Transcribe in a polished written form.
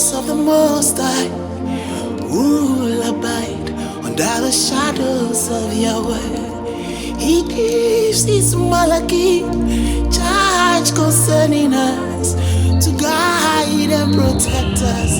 place of the Most High will abide under the shadows of Yahweh. He gives his Malachi charge concerning us to guide and protect us.